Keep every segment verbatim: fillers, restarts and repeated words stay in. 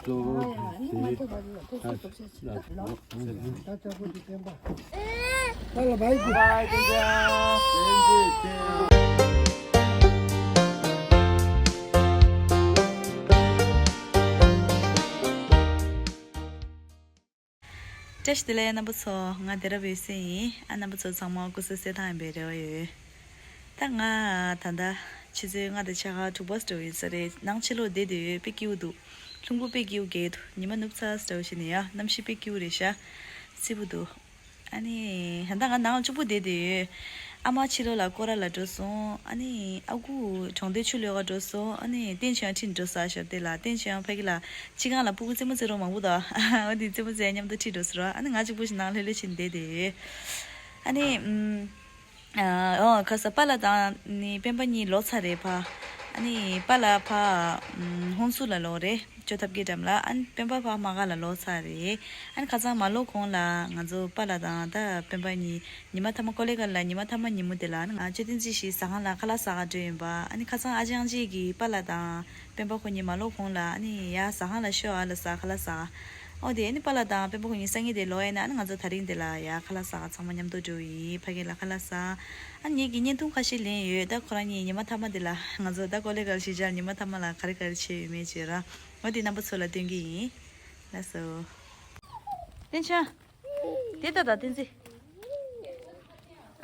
ལོ་ཡ་ནི་ང་ཚོ་བར་ལ་ཐུགས་སུ་ཐུགས་སུ་ལ་ད་ལྟ་ཀོ་ཅི་བསྟན་པ་ལ་བའི་གི། བཀྲ་ཤིས་བདེ་ལེགས་རྣམ་པ་ཚོ། ང་སྡེ་ར་བའི་སེ་ཡིན། ཨ་རྣམ་པ་ཚོ་ཚང་མ་སྐུ་གཟུགས་གསལ་ཐང་ཡིན་པའི་རེ་བ་ཡོད། ད་ང་ད་ལྟ་ཆུ་ཚོད་ལྔ་དང་ཕྱེད་ཀ་དྲུག་པ་འགྲོ་ཡིན་ས་རེད། ནང་ཕྱི་ལོགས་བསྡད་དུས་དཔེ་སྐྱིད་པོ་འདུག་ལྷུན་པོ་དཔེ་སྐྱིད་པོ་རྒྱག་འདུག་ཉི་མ་ནུབ་ཚར་འདྲ་བོ་ཞིག་ནས་ཡ་གནམ་གཤིས་དཔེ་སྐྱིད་པོ་རེད་ཤག་བསིལ་པོ་འདུག་ཨ་ནི་ད་ལྟ་ང་ནང་ལ་གཅིག་པུ་བསྡད་དུས་ཨ་མ་ཕྱི་ལོགས་ལ་སྐོར་ར་ལ་འགྲོ་སོང་། ཨ་ནི་ཨ་ཁུ་གྲོང་སྡེ་ཆུ་གློད་ག་འགྲོ་སོང་། ཨ་ནི་བསྟན་ཆོས་ཡང་ཁྲིད་འགྲོ་ས་ཞབས་བདེ་ལ། བསྟན་ཆོས་ཡང་ཕ་གི་ལ་ཕྱི་ཁང་ལ་སྤུ་གུ་རྩེད་མོ་རྩེ་རོགས་མང་པོ་འདུག་ཨ་འོ་དེ་རྩེད་མོ་རྩེ་མཉམ་དུ་ཁྲིད་འགྲོ་ཟེར་བ། ཨ་ནི་ང་གཅིག་པུ་ཞིག་ནང་ལྷོད་ལྷོད་ཕྱིན་བསྡད་དུས་ཨ་ནི་ཨམ། ཨ། ཨོ་ཁ་ས་པཱ་ལགས་དང་ནི་སྤེན་པ་གཉིས་ལོག་ཚར་རེད་ཕ། ཨ་ནི་པཱ་ལགས་ཕ། ཨམ། ཧོན་སུར་ལ་ལོག་རེད། ཅོ་ཐབ་ཀྱི་འགྲམ་ལ། ཨ་ནི་སྤེན་པ་ཕ་མ་ག་ལ་ལོག་ཚར་རེད། ཨ་ནི་ཁ་སང་མ་ལོག་གོང་ལ་ང་ཚོ་པཱ་ལགས་དང་ད་སྤེན་པ་གཉིས་ཉི་མ་ཐ་མ་ཀོ་ལེ་གལ་ལ་ཉི་མ་ཐ་མ་ཉིན་མོ་དེ་ལ་ང་ཅོ་ཏིན་ཙི་ཞིག་ཟ་ཁང་ལ་ཁ་ལག་ཟ་ག་འགྲོ་ཡིན་པ། ཨ་ནི་ཁ་སང་ཨ་ཅང་ཅིག་གིས་པཱ་ལགས་དང་སྤེན་པ་ཁོ་གཉིས་མ་ལོག་གོང་ལ་ཨ་ནི་ཡ་ཟ་ཁང་ལ་ཤོག་ཨ་ལ་ཟ་ཁ་ལག་ཟ། ཨོ་དེ་ཨ་ནི་པཱ་ལགས་དང་སྤེན་པ་ཁོ་གཉིས་སང་ཉིན་དེ་ལོག་ཡིན་ན། ཨ་ནི་ང་ཚོ་དེ་རིང་དེ་ལ་ཡ་ཁ་ལག་ཟ་ག་ཚང་མ་མཉམ་དུ་འགྲོ་ཡིན། ཕ་གི་ལ་ཁ་ལག་ཟ། ཨ་ནི་ངེད་ཀྱིས་བརྙན་ཐུང་ཁ་ཤས་ལེན་ཡོད། ད་ཁོ་རང་གཉིས་ཉི་མ་མཐའ་མ་དེ་ལ་ང་ཚོ་ད་ཀོ་ལེ་གལ་གཞིས་ཆགས་ཉི་མ་མཐའ་མ་ལ་ག་རེ་ག་རེ་བྱས་ཡོད་མེད་བྱས་ར། ཨོ་དེ་རྣམ་པ་ཚོ་ལ་སྟོན་གྱི་ཡིན། ལགས་སོ། བསྟན་ཆོས། དེ་ལྟ་ད་བསྟན་འཛིན།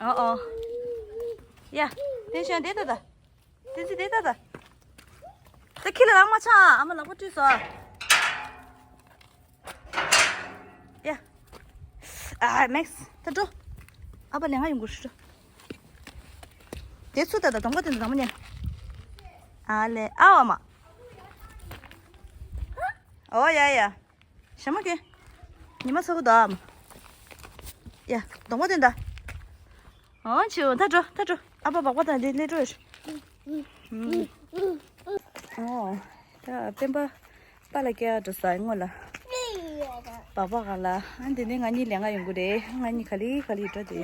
ཨོ་ཨོ། ཡ། བསྟན་ཆོས་དེ་ལྟ་ད། བསྟན་འཛིན་དེ་ལྟ་ད། ད་ཁྱི་ལ་རང་མ་ཆགས། ཨ་མ་ལག་པ་བཀྲུས་སོ། ཡ། ཨ་མེགས་ད་འགྲོ། ཨ་ཕ་ལས་ང་ཡོང་དགོས་ཤི་འགྲོ། དེ་ཚུ་ད་ད་གདོང་པ་དེ་ད་གདོང་པ་ཉན། ཨ་ལེ་ཨ་བ་མ། ཨོ་ཡ་ཡ། ཞྭ་མོ་ཀེ། ཉི་མ་ཚ་པོ་འདུག་ཨ་མ། ཡ། གདོང་པ་སྟོན་ད། ཨོ་ཆེའོ་ད་འགྲོ་ད་འགྲོ། ཨ་ཕ་སྦག་པ་དང་ལེ་ལེ་འགྲོ་ཡོད། ཨོ། ད་སྤེན་པ་པཱ་ལགས་སྐྱེལ་འགྲོ་ས་སྔོན་ལ། སྦག་པ་ག་ལ། ཨ་འདི་ནས་ང་གཉིས་ལེན་ག་ཡོང་གི་རེད། ང་གཉིས་ག་ལེ་ག་ལེ་འགྲོ་དེ།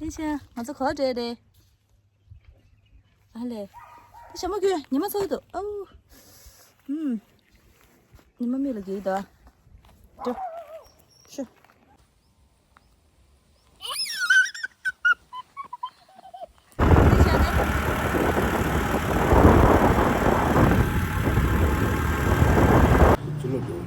ཨེ་ཤ་ང་ཚོ་ག་བ་འགྲོ་རེད། ཨ་ལེ། ད་ཞྭ་མོ་ཀེ་ཉི་མ་ཚ་པོ་འདུག་ཨོ། ཨུམ། ཉི་མ་མིག་ལ་གིས་ད། འགྲོ། ཤོ། ཚུར་ལོག་འགྲོ།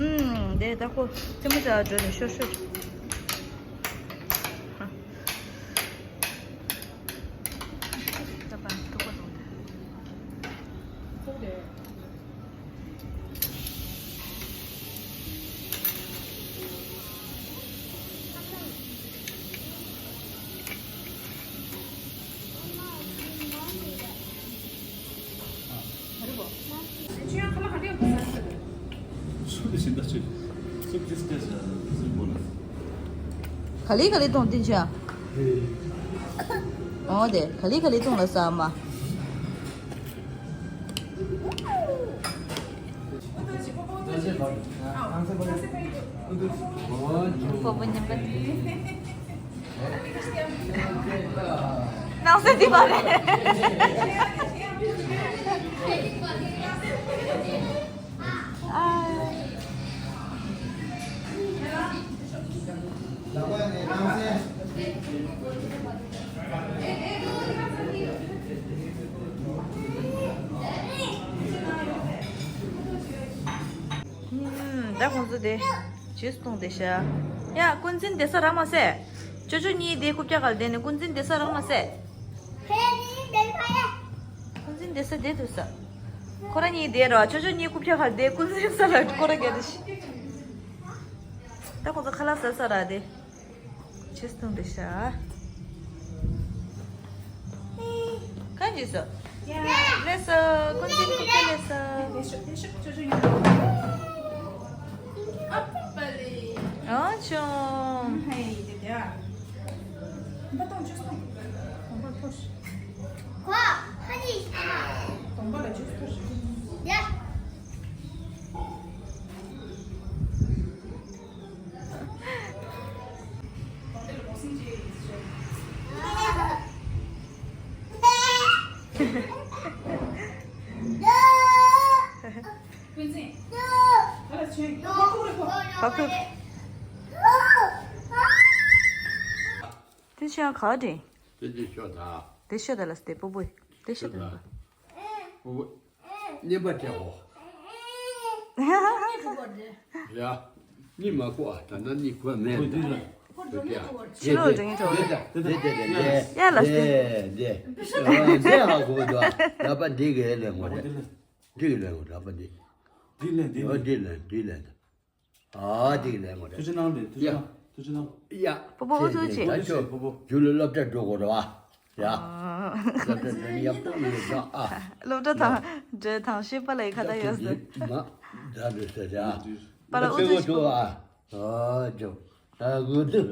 ཨུམ། དེ་ད་ཁོ་རྩེད་མོ་རྩེ་འགྲོ་ནས་ཤོར་ཤོར། ད་པ་ཐུག་པ་ཐུག་དེ། ག་ལེ་ག་ལེ་གཏོང་བསྟན་ཆོས། ཨོ་དེ་ག་ལེ་ག་ལེ་གཏོང་ལ་ས་མ། སྤོ་བོ་ཉན་པ། ནང་སེམས་འདི་པ་རེད། ཨ། ད་ཁོང་ཚོ་དེ་རྗེས་སུ་གཏོང་བསྡད་ཤག་ཡ། ཀུན་འཛིན་བསྡད་ས་རག་མ་སོང་། ཅོ་ཅོ་གཉིས་དེ་རྐུབ་བཀྱག་སྒང་ལ་བསྡད་ནས་ཀུན་འཛིན་བསྡད་ས་རག་མ་སོང་། ཀུན་འཛིན་བསྡད་ས་བསྡད་ཐུབ་ས། ཁོ་རང་གཉིས་བསྡད་རོགས། ཅོ་ཅོ་གཉིས་རྐུབ་བཀྱག་སྒང་ལ་བསྡད། ཀུན་འཛིན་ས་ལ་སྐོར་ར་རྒྱག་བསྡད་ཤག་ད་ཁོ་ཚོ་ཁ་ལག་ཟ་ས་ར་དེ། ཆེས་ཐུང་དེ་ཤ། གང་ཅི་སོ། ལེ་སོ་ཀུན་ཅིན་ཀུ་ཀེ་ལེ་སོ། ཨ་ཆུང་། ཕ་ཁུ། དེ་ཆེན་ག་དྲན། དེ་དེ་ཤོད་ད། དེ་ཤོད་ད་ལ་སྟེ་པོ་པོ། དེ་ཤོད་ད། པོ་པོ། གཉན་པ་སྤྲད་འོ། ཡ། གཉིད་མ་ཁུག་ཨ། ད་ན་གཉིད་ཁུག་མེད་ད། ཕྱི་ལོགས་འགྲོ་གི་འགྲོ། དེ་དེ་དེ་དེ་ཡ་ལ་སྟེ། དེ་ཧ་གོ་འདུག་ལག་པ་འདི་གི་ལས་ངོ་རེད། འདི་གི་ལས་ངོ་རེད། ལག་པ་འདི། འདི་ལས་འདི་ཨ་ལས། འདི་ལས་འདི་ལས་འདི། ཨ་འདི་གི་ལས་ངོ་རེད། ཐུགས་རྗེ་གནང་རེད། ཐུགས་རྗེ་ཡ། གནང་། ཐུགས་རྗེ་གནང་། ཡ། པོ་པོ་ཨུ་ཚུགས་བྱེད། ད་ཆོག་པོ་པོ། རྒྱུ་ལ་སློབ་གྲྭ་འགྲོ་དགོས་རེད་བ། ཡ། ཨ། སློབ་གྲྭ་འགྲོ་ནི་ཡག་པོ་མི་རེད་ད་ཨ། སློབ་གྲྭ་དང་འབྲེལ་དང་ཤེས་པ་ལ་ཡི་ཁ་ད་ཡོད་ཟེར། མ། ད་རེད་ཟེར་ཡ། པ་ལ་ཨུ་ཚུགས་བྱེད། ཨ། ཨ་ཅོ། ཨ་གུ་དུ།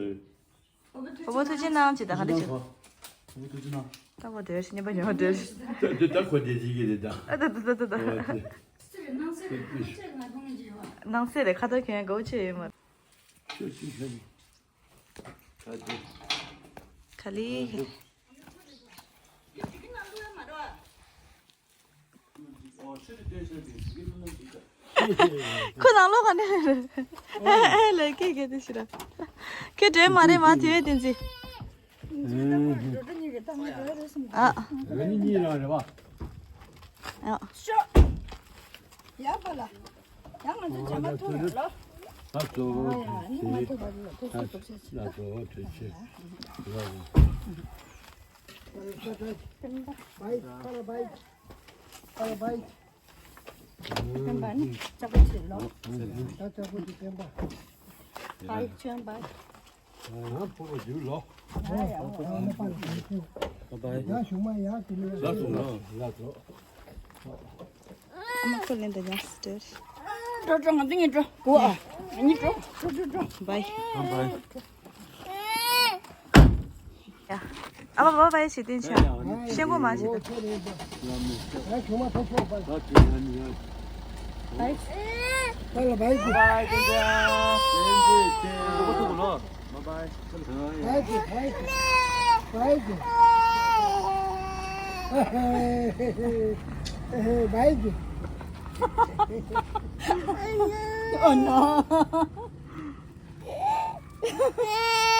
པོ་པོ་ཐུགས་རྗེ་གནང་ཅི་ད་ག་འདྲ་བྱེད། པོ་པོ་ཐུགས་རྗེ་གནང་། ད་པོ་དེར་ཤི་ཉན་པ་ཉོ་དེར། ད་ད་ད་ཁོ་དེ་ཅི་གི་རེད་ད། ཨ་ད་ད་ད་ད་ད། སྣང་སྲིད་རེད་ཁ་ཐོར་ཁྱོད་དགའ་བོ་ཆེ་ཡོད་མ། ཁྱོད་ཅི་ཤ་ནི། ད་དེ། ག་ལི། ཁོ་ནང་ལོགས་ག་ནས་རེད། ཨེ་ལེ་ཀེ་ཀེ་དེ་ཤི་ར། ཁྱེད་འདྲེ་མ་རེད་མ་དེ་བས་དེ་ཚི། ཨ། རེ་ནི་གཉིས་རང་རེད་བ། ཨ། ཡ་པ་ལ། ཡ་ང་ཚོ་བྱ་མ་ཐུག་ཡོད་ལོ། ད་གཙོ་བོ་ཨ་ཡ་ནི་ང་ཚོ་བ་ལ་ཐུག་སུ་ཐུག་སུ་ད་གཙོ་བོ་ཐུག་ཆེ། Bye. Bye. Bye. Bye. Bye. Bye. Bye. Bye. Bye. Bye. Bye. Bye. ཨ་མ་བ་བའི་ཞིག་བསྟན་ཆ། ཤེས་གོ་མ་ཞིག་ད། Bye. Bye. Bye. Bye. Bye. Bye. Bye. Oh no.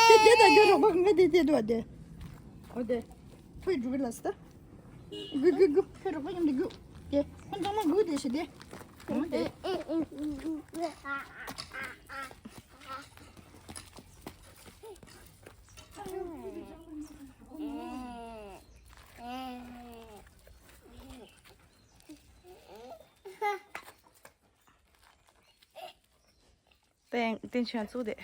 དེ་དེ་ད་རྒྱུ་རོགས་པ་ང་དེ་དེ་འདུག་དེ། ཨོ་དེ། ཕུད་འགྲོ་གི་ལ་སི་ད། གུ་གུ་གུ་ཕེ་རོགས་པ་ཡོང་དེ་གུ། དེ། ཁོ་ཚང་མ་གུ་དེ་ཤི་དེ། ཨོ་དེ། པེང་། བསྟན་ཆོས་ཚུགས་དེ།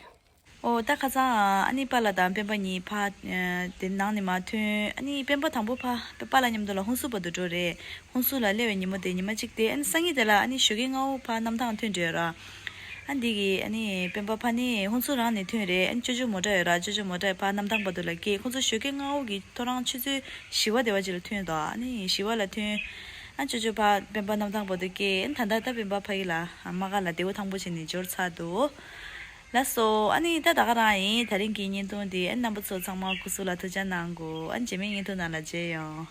ཨོ་ད་ཁ་སང་ཨ་ནི་པཱ་ལགས་དང་སྤེན་པ་གཉིས་ཕ། དེ་ནང་ནས་མར་ཐོན། ཨ་ནི་སྤེན་པ་དང་པོ་ཕ་པཱ་ལགས་མཉམ་དུ་ལ་ཧུན་སུར་བར་དུ་འགྲོ་རེད། ཧུན་སུར་ལ་སླེབས་པའི་ཉིན་མོ་དེ་ཉི་མ་གཅིག་དེ་ཨ་ནི་སང་ཉིན་དེ་ལ་ཨ་ནི་ཞོགས་ཀས་སྔ་པོ་ཕར་གནམ་ཐང་ཐོན་འགྲོ་ཡོད་ར། ཨ་འདི་གི་ཨ་ནི་སྤེན་པ་ཕ་ནི་ཧུན་སུར་རང་ནས་ཐོན་རེད། ཨ་ནི་ཅོ་ཅོ་མོ་ཊ་ཡོད་ར། ཅོ་ཅོ་མོ་ཊ་ཕར་གནམ་ཐང་བར་དུ་ལ་སྐྱེལ། ཁོ་ཚོ་ཞོགས་ཀས་སྔ་པོ་གི་ཐོ་རངས་ཆུ་ཚོད་བཞི་པ་དེ་བ་ཅིག་ལ་ཐོན་འདུག་ཨ་ནི་བཞི་པ་ལ་ཐོན། ཨ་ཅོ་ཅོ་ཕར་སྤེན་པ་གནམ་ཐང་བར་དུ་སྐྱེལ། ཨ་ནི་ད་ལྟ་ད་སྤེན་པ་ཕ་གི་ལ་ཨ་མ་ག་ལ་བདེ་པོ་ཐང་པོ་བྱས་ནས་འབྱོར་ཚར་འདུག་ལགས་སོ། ཨ་ནི་ད་ད་ག་རང་ཡིན། ད་རིང་གི་བརྙན་ཐུང་འདི་ཨ་ནི་རྣམ་པ་ཚོ་ཚང་མ་སྐུ་གཟུགས་ལ་ཐུགས་ཅག་གནང་དགོས། ཨ་ནི་རྗེས་མའི་བརྙན་ཐུང་ནང་ལ་མཇལ་ཡོང་།